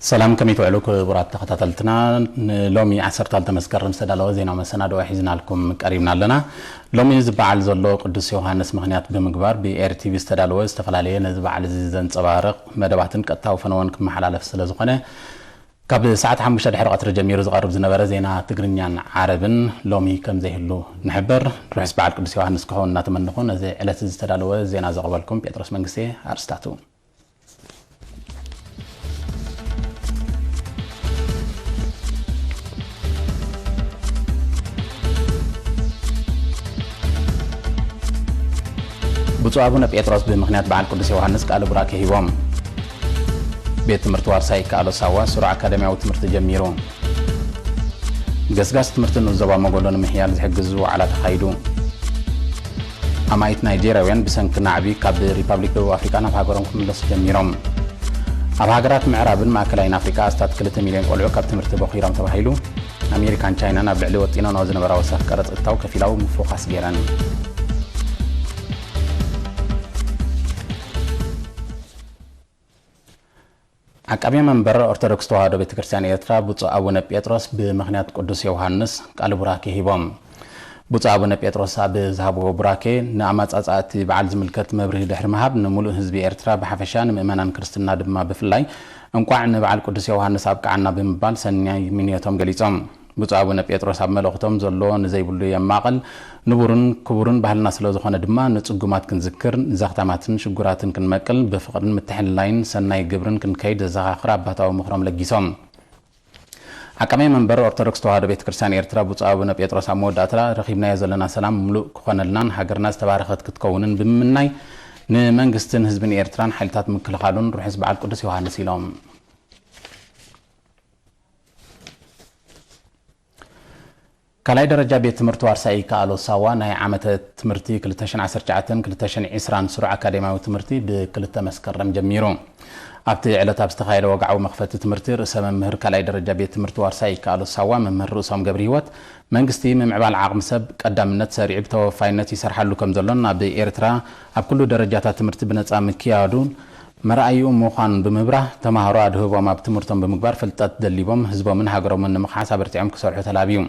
ሰላም፣ ከመይ ትውዕሉ ክቡራት ተኸታተልትና? ንሎሚ ዓሰርተ ክልተ መስከረም ዝተዳለወ ዜናዊ መሰናድኦ ሒዝናልኩም ቀሪብና ኣለና። ሎሚ ዝበዓል ዘሎ ቅዱስ ዮሃንስ ምኽንያት ብምግባር ብኤር ቲቪ ዝተዳለወ ዝተፈላለየ ነዚ በዓል እዚ ዘንጸባርቕ መደባትን ቀጥታዊ ፈነወን ክመሓላለፍ ስለ ዝኾነ ካብ ሰዓት ሓሙሽተ ድሕሪ ቀትሪ ጀሚሩ ዝቐርብ ዝነበረ ዜና ትግርኛን ዓረብን ሎሚ ከም ዘይህሉ ንሕብር። ርሑስ በዓል ቅዱስ ዮሃንስ ክኸውን እናተመንኹ ነዚ ዕለት እዚ ዝተዳለወ ዜና ዘቕረበልኩም ጴጥሮስ መንግስቴ። ኣርስታቱ። ብፁዕ ኣቡነ ጴጥሮስ ብምኽንያት በዓል ቅዱስ ዮሃንስ ቃለ ቡራኬ ሂቦም። ቤት ትምህርቲ ዋርሳይ ይከኣሎ ሳዋ ስሩዕ ኣካዳሚያዊ ትምህርቲ ጀሚሩ። ገስጋስ ትምህርቲ ንኡስ ዞባ መጎሎ ንምሕያል ዝሕግዝ ዋዕላ ተኻይዱ። ኣማኢት ናይጄርያውያን ብሰንኪ ናዕቢ ካብ ሪፓብሊክ ደቡብ ኣፍሪቃ ናብ ሃገሮም ክምለሱ ጀሚሮም። ኣብ ሃገራት ምዕራብን ማእከላይን ኣፍሪቃ ኣስታት ክልተ ሚልዮን ቆልዑ ካብ ትምህርቲ ቦኺሮም ተባሂሉ። ኣሜሪካን ቻይናን ኣብ ልዕሊ ወጢኖንኦ ዝነበራ ወሰኽ ቀረጽ እታው ከፊላዊ ምፍዃስ ገይረን። ዓቃቢ መንበር ኦርቶዶክስ ተዋህዶ ቤተ ክርስቲያን ኤርትራ ብፁዕ ኣቡነ ጴጥሮስ ብምኽንያት ቅዱስ ዮሃንስ ቃል ቡራኬ ሂቦም። ብፁዕ ኣቡነ ጴጥሮስ ኣብ ዝሃብዎ ቡራኬ ንኣመጻጽኣ እቲ በዓል ዝምልከት መብርሂ ድሕሪ ምሃብ፣ ንምሉእ ህዝቢ ኤርትራ ብሓፈሻ ንምእመናን ክርስትና ድማ ብፍላይ እንቋዕ ንበዓል ቅዱስ ዮሃንስ ኣብቅዓና ብምባል ሰናይ ምንዮቶም ገሊጾም። ብፁዕ ኣቡነ ጴጥሮስ ኣብ መልእኽቶም፣ ዘሎ ንዘይብሉ የማቕል፣ ንቡርን ክቡርን ባህልና ስለ ዝኾነ ድማ ንጽጉማት ክንዝክር፣ ንዘኽታማትን ሽጉራትን ክንመቅል፣ ብፍቕርን ምትሕልላይን ሰናይ ግብርን ክንከይድ ዘዘኻኽር ኣባታዊ ምኽሮም ለጊሶም። ዓቃቢ መንበር ኦርቶዶክስ ተዋህዶ ቤተ ክርስቲያን ኤርትራ ብፁዕ ኣቡነ ጴጥሮስ ኣብ መወዳእታ፣ ረኺብናዮ ዘለና ሰላም ምሉእ ክኾነልናን ሃገርና ዝተባረኸት ክትከውንን ብምምናይ፣ ንመንግስትን ህዝብን ኤርትራን ሓይልታት ምክልኻሉን ርሑስ በዓል ቅዱስ ዮሃንስ ኢሎም። ካልኣይ ደረጃ ቤት ትምህርቲ ዋርሳይ ይከኣሎ ሳዋ ናይ ዓመተ ትምህርቲ ክልተ ሽሕን ዓሰርተ ትሽዓተን ክልተ ሽሕን ዕስራን ስሩዕ ኣካዴሚያዊ ትምህርቲ ብክልተ መስከረም ጀሚሩ። ኣብቲ ዕለት ኣብ ዝተኻየደ ወግዓዊ መኽፈቲ ትምህርቲ፣ ርእሰ መምህር ካልኣይ ደረጃ ቤት ትምህርቲ ዋርሳይ ይከኣሎ ሳዋ መምህር ርእሶም ገብረ ህይወት፣ መንግስቲ ምምዕባል ዓቕሚ ሰብ ቀዳምነት ሰሪዑ ብተወፋይነት ይሰርሓሉ ከም ዘሎን ኣብ ኤርትራ ኣብ ኩሉ ደረጃታት ትምህርቲ ብነጻ ምክያዱ መርኣይኡ ምዃኑን ብምብራህ፣ ተማሃሮ ኣድህቦም ኣብ ትምህርቶም ብምግባር ፍልጠት ደሊቦም ህዝቦምን ሃገሮምን ንምኽሓስ ኣበርቲዖም ክሰርሑ ተላብዩ።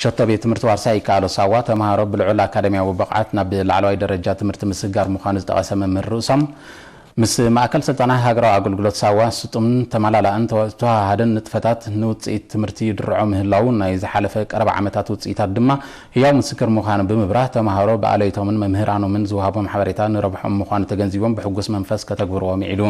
ሸቶ ቤት ትምህርቲ ዋርሳይ ይከኣሎ ሳዋ፣ ተማሃሮ ብልዑል ኣካዳሚያዊ ብቕዓት ናብ ላዕለዋይ ደረጃ ትምህርቲ ምስግጋር ምዃኑ ዝጠቐሰ መምህር ርእሶም፣ ምስ ማእከል ስልጠና ሃገራዊ ኣገልግሎት ሳዋ ስጡምን ተመላላእን ተወ-፣ ተወሃሃደን ንጥፈታት ንውጽኢት ትምህርቲ ይድርዖ ምህላዉ፣ ናይ ዝሓለፈ ቀረባ ዓመታት ውጽኢታት ድማ ህያው ምስክር ምዃኑ ብምብራህ፣ ተማሃሮ ብኣለይቶምን መምህራኖምን ዝወሃቦም ሓበሬታ ንረብሖም ምዃኑ ተገንዚቦም ብሕጉስ መንፈስ ከተግብርዎ ምዒዱ።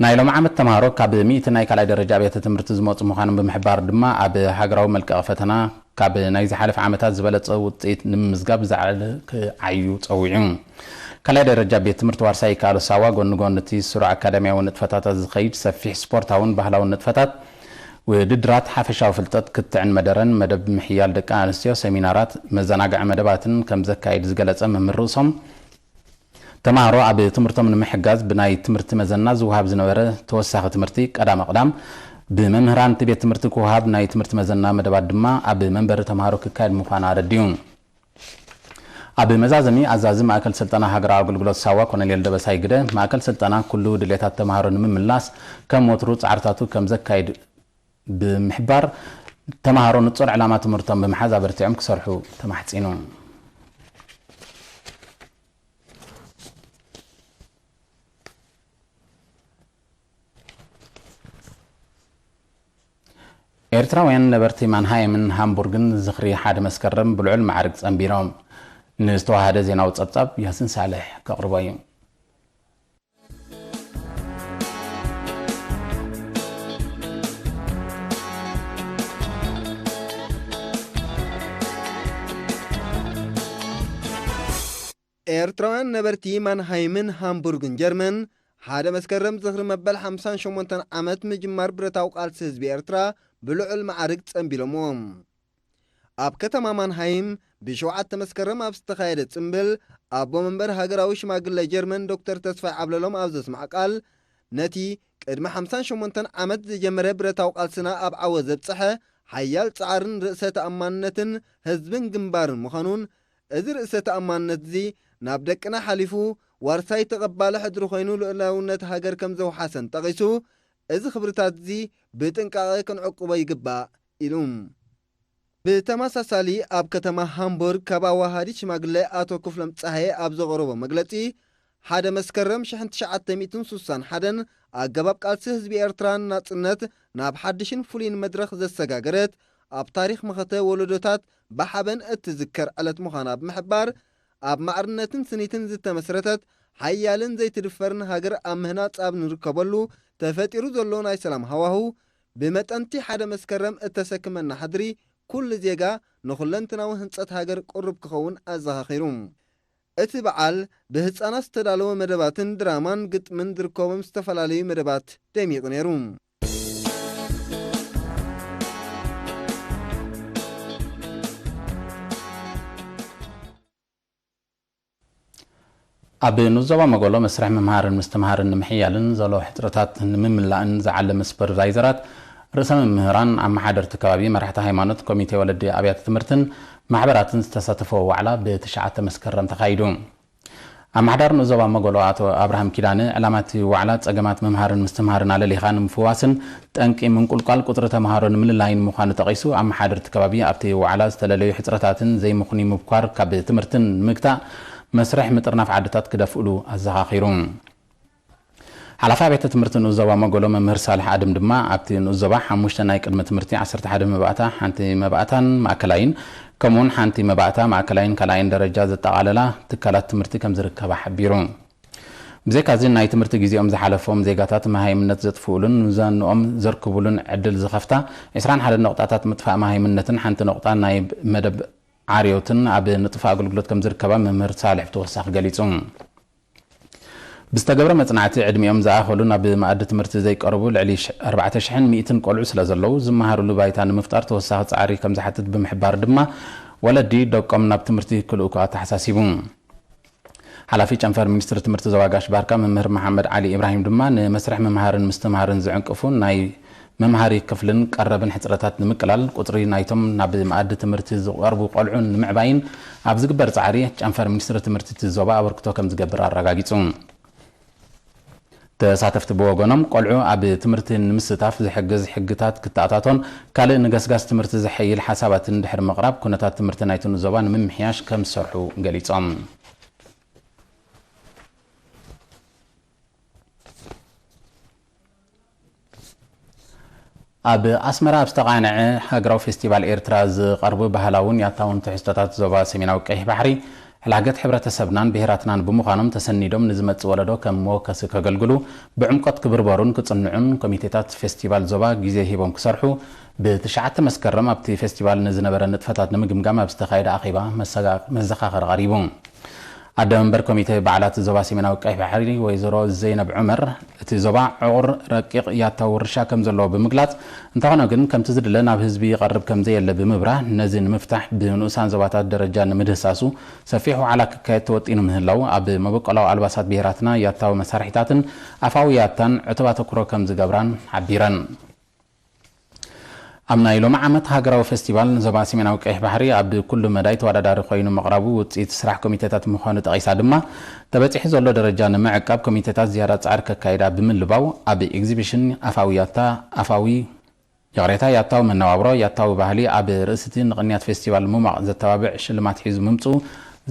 ናይ ሎም ዓመት ተምሃሮ ካብ ሚእቲ ናይ ካልኣይ ደረጃ ኣብያተ ትምህርቲ ዝመጹ ምዃኖም ብምሕባር ድማ፣ ኣብ ሃገራዊ መልቀቒ ፈተና ካብ ናይ ዝሓለፈ ዓመታት ዝበለጸ ውጽኢት ንምምዝጋብ ዝለዓለ ክዓዩ ጸዊዑ። ካልኣይ ደረጃ ቤት ትምህርቲ ዋርሳይ ይከኣሎ ሳዋ፣ ጎኒ ጎኒ እቲ ስሩዕ ኣካዳሚያዊ ንጥፈታት ዝኸይድ ሰፊሕ ስፖርታውን ባህላውን ንጥፈታት፣ ውድድራት፣ ሓፈሻዊ ፍልጠት ክትዕን መደረን፣ መደብ ምሕያል ደቂ ኣንስትዮ፣ ሰሚናራት፣ መዘናግዒ መደባትን ከም ዘካይድ ዝገለጸ መምህር ርእሶም፣ ተማሃሮ ኣብ ትምህርቶም ንምሕጋዝ ብናይ ትምህርቲ መዘና ዝወሃብ ዝነበረ ተወሳኺ ትምህርቲ ቀዳመ ቅዳም ብመምህራን እቲ ቤት ትምህርቲ ክወሃብ፣ ናይ ትምህርቲ መዘና መደባት ድማ ኣብ መንበሪ ተማሃሮ ክካየድ ምዃኑ ኣረዲኡ። ኣብ መዛዘሚ፣ ኣዛዚ ማእከል ስልጠና ሃገራዊ ኣገልግሎት ሳዋ ኮሎኔል ደበሳይ ግደ፣ ማእከል ስልጠና ኩሉ ድሌታት ተማሃሮ ንምምላስ ከም ወትሩ ጻዕርታቱ ከም ዘካይድ ብምሕባር፣ ተማሃሮ ንጹር ዕላማ ትምህርቶም ብምሓዝ ኣበርቲዖም ክሰርሑ ተማሕጺኑ። ኤርትራውያን ነበርቲ ማንሃይምን ሃምቡርግን ዝኽሪ ሓደ መስከረም ብልዑል ማዕርግ ጸንቢሮም። ንዝተዋሃደ ዜናዊ ጸብጻብ ያሲን ሳልሕ ከቕርቦ እዩ። ኤርትራውያን ነበርቲ ማንሃይምን ሃምቡርግን ጀርመን፣ ሓደ መስከረም ዝኽሪ መበል ሓምሳን ሸሞንተን ዓመት ምጅማር ብረታዊ ቃልሲ ህዝቢ ኤርትራ ብልዑል ማዕርግ ጸንቢሎምዎ። ኣብ ከተማ ማንሃይም ብሸውዓተ መስከረም ኣብ ዝተኻየደ ጽምብል፣ ኣቦ መንበር ሃገራዊ ሽማግለ ጀርመን ዶክተር ተስፋይ ዓብለሎም ኣብ ዘስምዖ ቃል፣ ነቲ ቅድሚ ሓምሳን ሸሞንተን ዓመት ዝጀመረ ብረታዊ ቃልስና ኣብ ዓወት ዘብጽሐ ሓያል ጻዕርን ርእሰ ተኣማንነትን ህዝብን ግንባርን ምዃኑን፣ እዚ ርእሰ ተኣማንነት እዚ ናብ ደቅና ሓሊፉ ዋርሳይ ተቐባሊ ሕድሪ ኮይኑ ልኡላውነት ሃገር ከም ዘውሓሰን ጠቒሱ፣ እዚ ክብርታት እዚ ብጥንቃቐ ክንዕቅቦ ይግባእ ኢሉ። ብተመሳሳሊ ኣብ ከተማ ሃምቡርግ ካብ ኣዋሃዲ ሽማግለ ኣቶ ክፍሎም ጸሃየ ኣብ ዘቕረቦ መግለጺ፣ ሓደ መስከረም ሽሕን ትሽዓተ ሚእትን ስሳን ሓደን ኣገባብ ቃልሲ ህዝቢ ኤርትራን ናጽነት ናብ ሓድሽን ፍሉይን መድረኽ ዘሰጋገረት፣ ኣብ ታሪኽ መኸተ ወለዶታት ብሓበን እትዝከር ዕለት ምዃና ብምሕባር፣ ኣብ ማዕርነትን ስኒትን ዝተመስረተት ሓያልን ዘይትድፈርን ሃገር ኣብ ምህናጽ ኣብ ንርከበሉ ተፈጢሩ ዘሎ ናይ ሰላም ሃዋሁ፣ ብመጠንቲ ሓደ መስከረም እተሰክመና ሕድሪ ኩሉ ዜጋ ንኹለንትናዊ ህንጸት ሃገር ቅሩብ ክኸውን ኣዘኻኺሩ። እቲ በዓል ብህጻናት ዝተዳለወ መደባትን ድራማን ግጥምን ዝርከቦም ዝተፈላለዩ መደባት ደሚቑ ነይሩ። ኣብ ንዞባ መጎሎ መስርሕ ምምሃርን ምስትምሃርን ንምሕያልን ዘሎ ሕጽረታት ንምምላእን ዝዓለመ ሱፐርቫይዘራት፣ ርእሰ መምህራን፣ ኣመሓደርቲ ከባቢ፣ መራሕቲ ሃይማኖት፣ ኮሚቴ ወለዲ ኣብያተ ትምህርትን ማሕበራትን ዝተሳተፈዎ ዋዕላ ብትሽዓተ መስከረም ተኻይዱ። ኣመሓዳሪ ንዞባ መጎሎ ኣቶ ኣብርሃም ኪዳነ፣ ዕላማ እቲ ዋዕላ ጸገማት ምምሃርን ምስትምሃርን ኣለሊኻ ንምፍዋስን ጠንቂ ምንቁልቋል ቁጽሪ ተምሃሮ ንምልላይን ምዃኑ ጠቒሱ፣ ኣመሓደርቲ ከባቢ ኣብቲ ዋዕላ ዝተለለዩ ሕጽረታትን ዘይምኽኑይ ምብኳር ካብ ትምህርትን ንምግታእ መስርሕ ምጥርናፍ ዓድታት ክደፍእሉ ኣዘኻኺሩ። ሓላፊ ኣብያተ ትምህርቲ ንኡስ ዞባ መጎሎ መምህር ሳልሕ ኣድም ድማ ኣብቲ ንኡስ ዞባ ሓሙሽተ ናይ ቅድመ ትምህርቲ፣ ዓሰርተ ሓደ መባእታ፣ ሓንቲ መባእታን ማእከላይን ከምኡውን ሓንቲ መባእታ ማእከላይን ካልኣይን ደረጃ ዘጠቓለላ ትካላት ትምህርቲ ከም ዝርከባ ሓቢሩ። ብዘይካዚ ናይ ትምህርቲ ግዜኦም ዝሓለፎም ዜጋታት መሃይምነት ዘጥፍኡሉን ንዘንኦም ዘርክቡሉን ዕድል ዝኸፍታ ዕስራን ሓደን ነቑጣታት ምጥፋእ መሃይምነትን ሓንቲ ነቑጣ ናይ መደብ ዓርዮትን ኣብ ንጥፍ ኣገልግሎት ከም ዝርከባ መምህር ሳልሕ ብተወሳኺ ገሊጹ። ብዝተገብረ መጽናዕቲ ዕድሚኦም ዝኣኸሉ ናብ መኣዲ ትምህርቲ ዘይቀርቡ ልዕሊ ኣርባዕተ ሽሕን ሚእትን ቆልዑ ስለ ዘለዉ ዝመሃሩሉ ባይታ ንምፍጣር ተወሳኺ ጻዕሪ ከም ዝሓትት ብምሕባር ድማ ወለዲ ደቆም ናብ ትምህርቲ ክልእኩ ኣተሓሳሲቡ። ሓላፊ ጨንፈር ሚኒስትሪ ትምህርቲ ዞባ ጋሽ ባርካ መምህር መሓመድ ዓሊ ኢብራሂም ድማ ንመስርሕ ምምሃርን ምስትምሃርን ዝዕንቅፉ ናይ መምሃሪ ክፍልን ቀረብን ሕጽረታት ንምቅላል ቁጽሪ ናይቶም ናብ መኣዲ ትምህርቲ ዝቐርቡ ቆልዑ ንምዕባይን ኣብ ዝግበር ጻዕሪ ጨንፈር ሚኒስትሪ ትምህርቲ እቲ ዞባ ኣበርክቶ ከም ዝገብር ኣረጋጊጹ። ተሳተፍቲ ብወገኖም ቆልዑ ኣብ ትምህርቲ ንምስታፍ ዝሕግዝ ሕግታት ክተኣታቶን ካልእ ንገስጋስ ትምህርቲ ዘሐይል ሓሳባትን ድሕሪ ምቕራብ ኩነታት ትምህርቲ ናይቲ ንኡስ ዞባ ንምምሕያሽ ከም ዝሰርሑ ገሊጾም። ኣብ ኣስመራ ኣብ ዝተቓንዐ ሃገራዊ ፌስቲቫል ኤርትራ ዝቐርቡ ባህላውን ያታውን ትሕዝቶታት ዞባ ሰሜናዊ ቀይሕ ባሕሪ፣ ሕላገት ሕብረተሰብናን ብሄራትናን ብምዃኖም ተሰኒዶም ንዝመጽእ ወለዶ ከም መወከሲ ከገልግሉ ብዕምቆት ክብርበሩን ክጽንዑን ኮሚቴታት ፌስቲቫል ዞባ ግዜ ሂቦም ክሰርሑ ብትሽዓተ መስከረም ኣብቲ ፌስቲቫል ንዝነበረ ንጥፈታት ንምግምጋም ኣብ ዝተኻየደ ኣኼባ መሰጋ-፣ መዘኻኸሪ ቀሪቡ። ኣደ መንበር ኮሚተ በዓላት ዞባ ሰሜናዊ ቀይሕ ባሕሪ ወይዘሮ ዘይነብ ዑመር፣ እቲ ዞባ ዕቑር ረቂቕ ያታዊ ውርሻ ከም ዘለዎ ብምግላጽ፣ እንተኾነ ግን ከምቲ ዝድለ ናብ ህዝቢ ይቐርብ ከም ዘየለ ብምብራህ፣ ነዚ ንምፍታሕ ብንኡሳን ዞባታት ደረጃ ንምህዳሱ ሰፊሕ ዋዕላ ክካየድ ተወጢኑ ምህላዉ፣ ኣብ መበቆላዊ ኣልባሳት ብሄራትና ያታዊ መሳርሒታትን ኣፋዊ ያታን ዕቱብ ኣተኩሮ ከም ዝገብራን ሓቢረን። ኣብ ናይ ሎሚ ዓመት ሃገራዊ ፌስቲቫል ዞባ ሰሜናዊ ቀይሕ ባሕሪ ኣብ ኩሉ መዳይ ተወዳዳሪ ኮይኑ ምቕራቡ ውፅኢት ስራሕ ኮሚቴታት ምዃኑ ጠቒሳ ድማ፣ ተበፂሑ ዘሎ ደረጃ ንምዕቃብ ኮሚቴታት ዝያዳ ፃዕሪ ከካይዳ ብምልባው፣ ኣብ ኤግዚቢሽን ኣፋዊ ያታ፣ ኣፋዊ፣ ይቕሬታ፣ ያታዊ መነባብሮ፣ ያታዊ ባህሊ፣ ኣብ ርእስቲ ንቕንያት ፌስቲቫል ምሟቕ ዘተባብዕ ሽልማት ሒዙ ምምፅኡ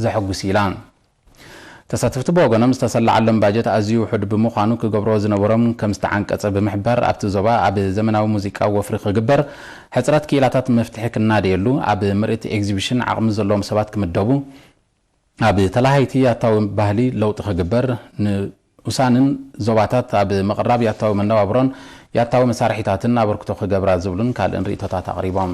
ዘሐጉስ ኢላ። ተሳተፍቲ ብወገኖም ዝተሰለዓሎም ባጀት ኣዝዩ ውሑድ ብምዃኑ ክገብርዎ ዝነበሮም ከም ዝተዓንቀጸ ብምሕባር፣ ኣብቲ ዞባ ኣብ ዘመናዊ ሙዚቃ ወፍሪ ክግበር፣ ሕጽረት ክኢላታት መፍትሒ ክናደየሉ፣ ኣብ ምርኢት ኤግዚቢሽን ዓቕሚ ዘለዎም ሰባት ክምደቡ፣ ኣብ ተላሃይቲ ያታዊ ባህሊ ለውጢ ክግበር፣ ንኡሳንን ዞባታት ኣብ ምቕራብ ያታዊ መነባብሮን ያታዊ መሳርሒታትን ኣበርክቶ ክገብራ ዝብሉን ካልእን ርእይቶታት ኣቕሪቦም።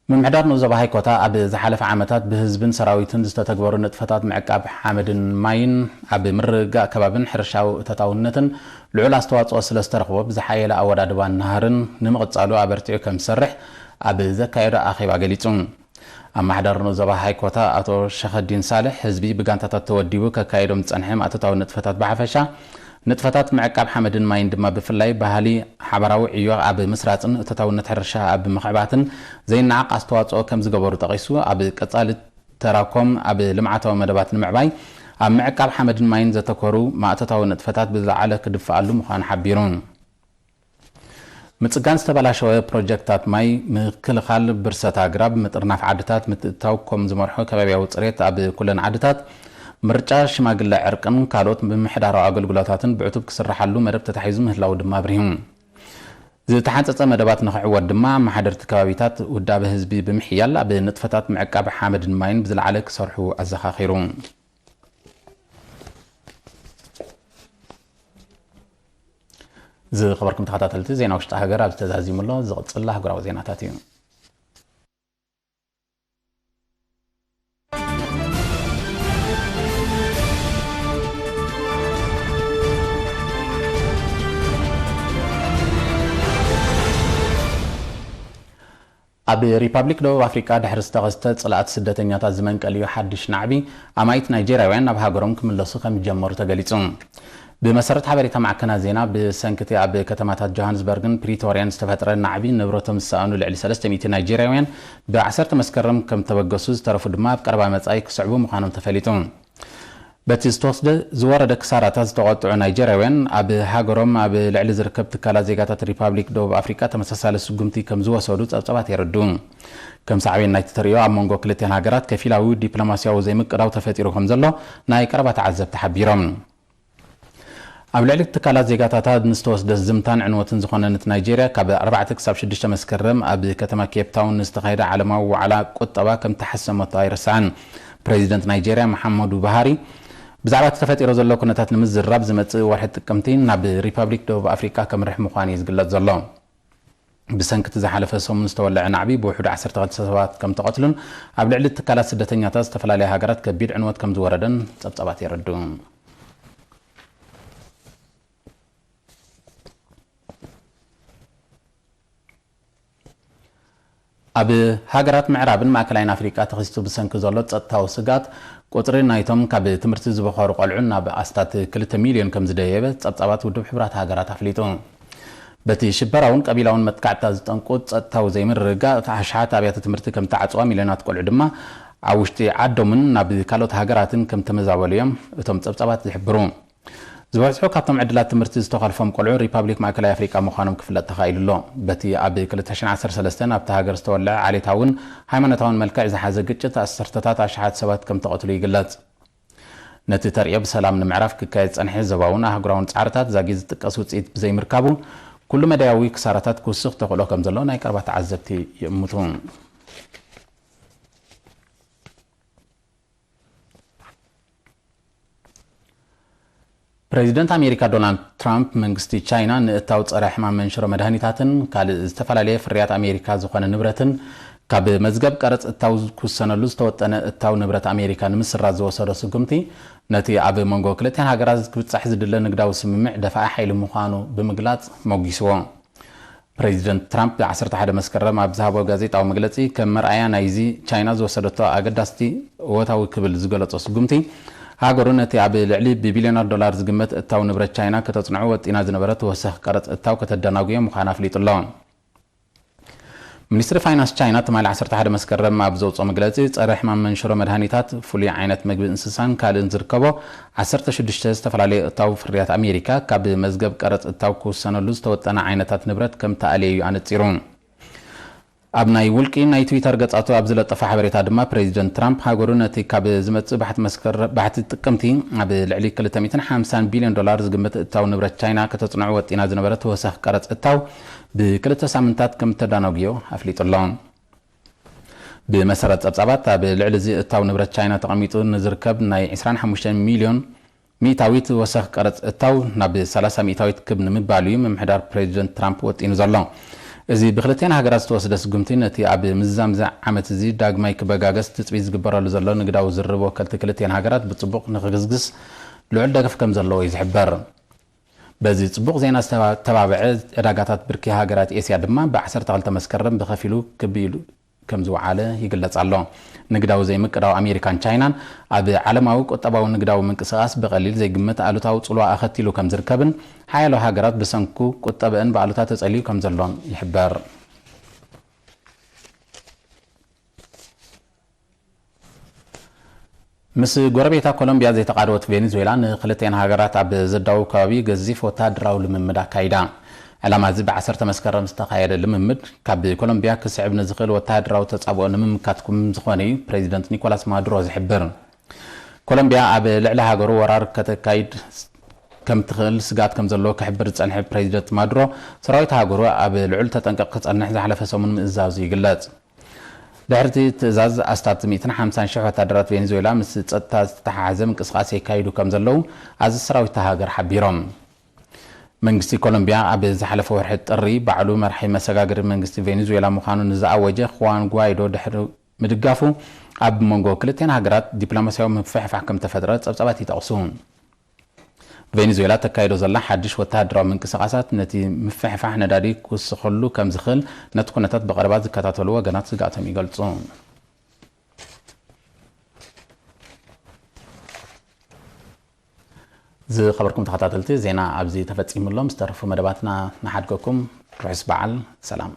ምምሕዳር ንኡስ ዞባ ሃይኮታ ኣብ ዝሓለፈ ዓመታት ብህዝብን ሰራዊትን ዝተተግበሩ ንጥፈታት ምዕቃብ ሓመድን ማይን ኣብ ምርግጋእ ከባብን ሕርሻዊ እቶታውነትን ልዑል ኣስተዋፅኦ ስለ ዝተረኽቦ ብዝሓየለ ኣወዳድባን ናህርን ንምቕፃሉ ኣበርቲዑ ከም ዝሰርሕ ኣብ ዘካየዶ ኣኼባ ገሊፁ። ኣመሓዳሪ ንኡስ ዞባ ሃይኮታ ኣቶ ሸኸዲን ሳልሕ ህዝቢ ብጋንታታት ተወዲቡ ከካየዶም ዝፀንሐ ማእቶታዊ ንጥፈታት ብሓፈሻ ንጥፈታት ምዕቃብ ሓመድን ማይን ድማ ብፍላይ ባህሊ ሓባራዊ ዕዮ ኣብ ምስራጽን እቶታውነት ሕርሻ ኣብ ምኽዕባትን ዘይነዓቕ ኣስተዋጽኦ ከም ዝገበሩ ጠቒሱ፣ ኣብ ቀጻሊ ተራኮም ኣብ ልምዓታዊ መደባት ንምዕባይ ኣብ ምዕቃብ ሓመድን ማይን ዘተኮሩ ማእቶታዊ ንጥፈታት ብዝለዓለ ክድፍኣሉ ምዃኑ ሓቢሩ። ምጽጋን ዝተበላሸወ ፕሮጀክታት ማይ፣ ምክልኻል ብርሰት ኣግራብ፣ ምጥርናፍ ዓድታት ምትእትታው ኮም ዝመርሖ ከባቢያዊ ጽሬት ኣብ ኩለን ዓድታት፣ ምርጫ ሽማግለ ዕርቅን ካልኦት ምምሕዳራዊ ኣገልግሎታትን ብዕቱብ ክስርሓሉ መደብ ተታሒዙ ምህላዉ ድማ ኣብሪሁ። ዝተሓንጸጸ መደባት ንኽዕወት ድማ ኣመሓደርቲ ከባቢታት ውዳበ ህዝቢ ብምሕያል ኣብ ንጥፈታት ምዕቃብ ሓመድን ማይን ብዝለዓለ ክሰርሑ ኣዘኻኺሩ። ዝኸበርኩም ተኸታተልቲ፣ ዜና ውሽጢ ሃገር ኣብዚ ተዛዚሙ ኣሎ። ዝቕጽል ኣህጉራዊ ዜናታት እዩ። ኣብ ሪፓብሊክ ደቡብ ኣፍሪቃ ድሕሪ ዝተኸስተ ጽልኣት ስደተኛታት ዝመንቀል እዩ ሓድሽ ናዕቢ፣ ኣማኢት ናይጄርያውያን ናብ ሃገሮም ክምለሱ ከም ዝጀመሩ ተገሊጹ። ብመሰረት ሓበሬታ ማዕከናት ዜና፣ ብሰንክቲ ኣብ ከተማታት ጆሃንስበርግን ፕሪቶርያን ዝተፈጥረ ናዕቢ፣ ንብረቶም ዝሰኣኑ ልዕሊ ሰለስተ ሚእቲ ናይጄርያውያን ብዓሰርተ መስከረም ከም ተበገሱ፣ ዝተረፉ ድማ ኣብ ቀረባ መጻኢ ክስዕቡ ምዃኖም ተፈሊጡ። በቲ ዝተወስደ ዝወረደ ክሳራታት ዝተቖጥዑ ናይጀርያውያን፣ ኣብ ሃገሮም ኣብ ልዕሊ ዝርከብ ትካላት ዜጋታት ሪፓብሊክ ደቡብ ኣፍሪቃ ተመሳሳሊ ስጉምቲ ከም ዝወሰዱ ጸብጸባት የረድኡ። ከም ሳዕቤን ናይቲ ተርእዮ፣ ኣብ መንጎ ክልቲኣን ሃገራት ከፊላዊ ዲፕሎማስያዊ ዘይምቅዳው ተፈጢሩ ከም ዘሎ ናይ ቀረባ ተዓዘብቲ ሓቢሮም። ኣብ ልዕሊ ትካላት ዜጋታታ ንዝተወስደ ዝምታን ዕንወትን ዝኾነ ነቲ ናይጀርያ ካብ ኣርባዕተ ክሳብ ሽዱሽተ መስከረም ኣብ ከተማ ኬፕ ታውን ንዝተኻየደ ዓለማዊ ዋዕላ ቁጠባ ከም ተሓሰመቶ ኣይረስዓን። ፕሬዚደንት ናይጀርያ መሓመዱ ቡሃሪ ብዛዕባ እቲ ተፈጢሩ ዘሎ ኩነታት ንምዝራብ ዝመጽእ ወርሒ ጥቅምቲ ናብ ሪፓብሊክ ደቡብ ኣፍሪቃ ከምርሕ ምዃኑ እዩ ዝግለጽ ዘሎ። ብሰንኪ እቲ ዝሓለፈ ሰሙን ዝተወልዐ ናዕቢ ብውሕዱ ዓሰርተ ክልተ ሰባት ከም ተቐትሉን ኣብ ልዕሊ ትካላት ስደተኛታት ዝተፈላለያ ሃገራት ከቢድ ዕንወት ከም ዝወረደን ጸብጻባት የረድኡ። ኣብ ሃገራት ምዕራብን ማእከላይን ኣፍሪቃ ተኸሲቱ ብሰንኪ ዘሎ ጸጥታዊ ስግኣት፣ ቁጽሪ ናይቶም ካብ ትምህርቲ ዝበኸሩ ቆልዑ ናብ ኣስታት ክልተ ሚልዮን ከም ዝደየበ ጸብጻባት ውድብ ሕቡራት ሃገራት ኣፍሊጡ። በቲ ሽበራውን ቀቢላውን መጥቃዕትታት ዝጠንቁ ጸጥታዊ ዘይምርግጋእ፣ ኣሽሓት ኣብያተ ትምህርቲ ከም ተዓጽዋ፣ ሚልዮናት ቆልዑ ድማ ኣብ ውሽጢ ዓዶምን ናብ ካልኦት ሃገራትን ከም ተመዛበሉ እዮም እቶም ጸብጻባት ዝሕብሩ። ዝበዝሑ ካብቶም ዕድላት ትምህርቲ ዝተኸልፎም ቆልዑ ሪፓብሊክ ማእከላይ ኣፍሪቃ ምዃኖም ክፍለጥ ተኻኢሉ ኣሎ። በቲ ኣብ ክልተ ሽሕን ዓሰርተ ሰለስተን ኣብታ ሃገር ዝተወልዐ ዓሌታውን ሃይማኖታውን መልክዕ ዝሓዘ ግጭት፣ ዓሰርተታት ኣሽሓት ሰባት ከም ተቐትሉ ይግለጽ። ነቲ ተርእዮ ብሰላም ንምዕራፍ ክካየድ ዝጸንሐ ዞባውን ኣህጉራውን ጻዕርታት ዛጊት ዝጥቀስ ውጽኢት ብዘይምርካቡ፣ ኩሉ መዳያዊ ክሳራታት ክውስኽ ተኽእሎ ከም ዘሎ ናይ ቀረባ ተዓዘብቲ ይእምቱ። ፕሬዚደንት ኣሜሪካ ዶናልድ ትራምፕ፣ መንግስቲ ቻይና ንእታው ጸረ ሕማም መንሽሮ መድሃኒታትን ካልእ ዝተፈላለየ ፍርያት ኣሜሪካ ዝኾነ ንብረትን ካብ መዝገብ ቀረጽ እታው ክውሰነሉ ዝተወጠነ እታው ንብረት ኣሜሪካ ንምስራዝ ዝወሰዶ ስጉምቲ፣ ነቲ ኣብ መንጎ ክልቲኣን ሃገራት ክብጻሕ ዝድለ ንግዳዊ ስምምዕ ደፋኢ ሓይሊ ምዃኑ ብምግላጽ ሞጒስዎ። ፕሬዚደንት ትራምፕ ብ ዓሰርተ ሓደ መስከረም ኣብ ዝሃቦ ጋዜጣዊ መግለጺ፣ ከም መርኣያ ናይዚ ቻይና ዝወሰደቶ ኣገዳስቲ እወታዊ ክብል ዝገለጾ ስጉምቲ፣ ሃገሩ ነቲ ኣብ ልዕሊ ብቢልዮናት ዶላር ዝግመት እታው ንብረት ቻይና ከተጽንዖ ወጢና ዝነበረት ተወሳኺ ቀረጽ እታው ከተደናጉዮ ምዃና ኣፍሊጡ ኣሎ። ሚኒስትሪ ፋይናንስ ቻይና ትማሊ ዓሰርተ ሓደ መስከረም ኣብ ዘውፅኦ መግለፂ፣ ጸረ ሕማም መንሽሮ መድሃኒታት፣ ፍሉይ ዓይነት መግቢ እንስሳን ካልእን ዝርከቦ ዓሰርተ ሽዱሽተ ዝተፈላለዩ እታው ፍርያት ኣሜሪካ ካብ መዝገብ ቀረፅ እታው ክውሰነሉ ዝተወጠነ ዓይነታት ንብረት ከም ተኣልየ እዩ ኣነፂሩ። ኣብ ናይ ውልቂ ናይ ትዊተር ገጻቱ ኣብ ዝለጠፎ ሓበሬታ ድማ፣ ፕሬዚደንት ትራምፕ ሃገሩ ነቲ ካብ ዝመጽእ ባሕቲ መስከረ-፣ ባሕቲ ጥቅምቲ ኣብ ልዕሊ ክልተ ሚእትን ሓምሳን ቢልዮን ዶላር ዝግመት እታው ንብረት ቻይና ከተጽንዖ ወጢና ዝነበረት ተወሳኺ ቀረጽ እታው ብክልተ ሳምንታት ከም ተዳናጉዮ ኣፍሊጡ ኣሎ። ብመሰረት ጸብጻባት፣ ኣብ ልዕሊ እዚ እታው ንብረት ቻይና ተቐሚጡ ንዝርከብ ናይ ዕስራን ሓሙሽተን ሚልዮን ሚእታዊት ወሰኽ ቀረጽ እታው ናብ ሰላሳ ሚእታዊት ክብ ንምባል እዩ ምምሕዳር ፕሬዚደንት ትራምፕ ወጢኑ ዘሎ። እዚ ብክልቲኣን ሃገራት ዝተወስደ ስጉምቲ፣ ነቲ ኣብ ምዝዛም እዚ ዓመት እዚ ዳግማይ ክበጋገስ ትጽቢት ዝግበረሉ ዘሎ ንግዳዊ ዝርርብ ወከልቲ ክልቲኣን ሃገራት ብጽቡቕ ንኽግስግስ ልዑል ደገፍ ከም ዘለዎ እዩ ዝሕበር። በዚ ጽቡቕ ዜና ዝተባ-፣ ዝተባብዐ ዕዳጋታት ብርኪ ሃገራት ኤስያ ድማ ብ ዓሰርተ ክልተ መስከረም ብኸፊሉ ክብ ኢሉ ከም ዝወዓለ ይግለጽ ኣሎ። ንግዳዊ ዘይምቅዳው ኣሜሪካን ቻይናን ኣብ ዓለማዊ ቁጠባዊ ንግዳዊ ምንቅስቓስ ብቐሊል ዘይግመት ኣሉታዊ ጽልዋ ኣኸቲሉ ከም ዝርከብን፣ ሓያሎ ሃገራት ብሰንኩ ቁጠበአን ብኣሉታ ተጸልዩ ከም ዘሎን ይሕበር። ምስ ጎረቤታ ኮሎምቢያ ዘይተቓደወት ቬኔዙዌላ ንክልተን ሃገራት ኣብ ዘዳውብ ከባቢ ገዚፍ ወተሃደራዊ ልምምድ ኣካይዳ። ዕላማ እዚ ብዓሰርተ መስከረም ዝተኻየደ ልምምድ ካብ ኮሎምቢያ ክስዕብ ንዝኽእል ወተሃደራዊ ተጻብኦ ንምምካት ከም ዝኾነ እዩ ፕሬዚደንት ኒኮላስ ማዱሮ ዝሕብር። ኮሎምቢያ ኣብ ልዕሊ ሃገሩ ወራር ከተካይድ ከም ትኽእል ስግኣት ከም ዘለዎ ክሕብር ዝጸንሐ ፕሬዚደንት ማዱሮ፣ ሰራዊት ሃገሩ ኣብ ልዑል ተጠንቀቕ ክጸንሕ ዝሓለፈ ሰሙን ምእዛዙ ይግለጽ። ድሕሪ እቲ ትእዛዝ፣ ኣስታት ሚእትን ሓምሳን ሽሕ ወታደራት ቬኔዙዌላ ምስ ጸጥታ ዝተተሓሓዘ ምንቅስቓስ የካይዱ ከም ዘለዉ ኣዘዝቲ ሰራዊት እታ ሃገር ሓቢሮም። መንግስቲ ኮሎምቢያ ኣብ ዝሓለፈ ወርሒ ጥሪ ባዕሉ መራሒ መሰጋገሪ መንግስቲ ቬኔዙዌላ ምዃኑ ንዝኣወጀ ኹዋን ጓይዶ ድሕሪ ምድጋፉ፣ ኣብ መንጎ ክልቲኣን ሃገራት ዲፕሎማስያዊ ምፍሕፋሕ ከም ተፈጥረ ጸብጻባት ይጠቕሱ። ቬኔዙዌላ ተካይዶ ዘላ ሓድሽ ወተሃደራዊ ምንቅስቓሳት ነቲ ምፍሕፋሕ ነዳዲ ክውስኸሉ ከም ዝኽእል ነቲ ኩነታት ብቐረባ ዝከታተሉ ወገናት ስግኣቶም ይገልጹ። ዝኸበርኩም ተኸታተልቲ፣ ዜና ኣብዚ ተፈጺሙ ኣሎ። ምስ ተረፉ መደባትና ንሓድገኩም። ርሑስ በዓል። ሰላም።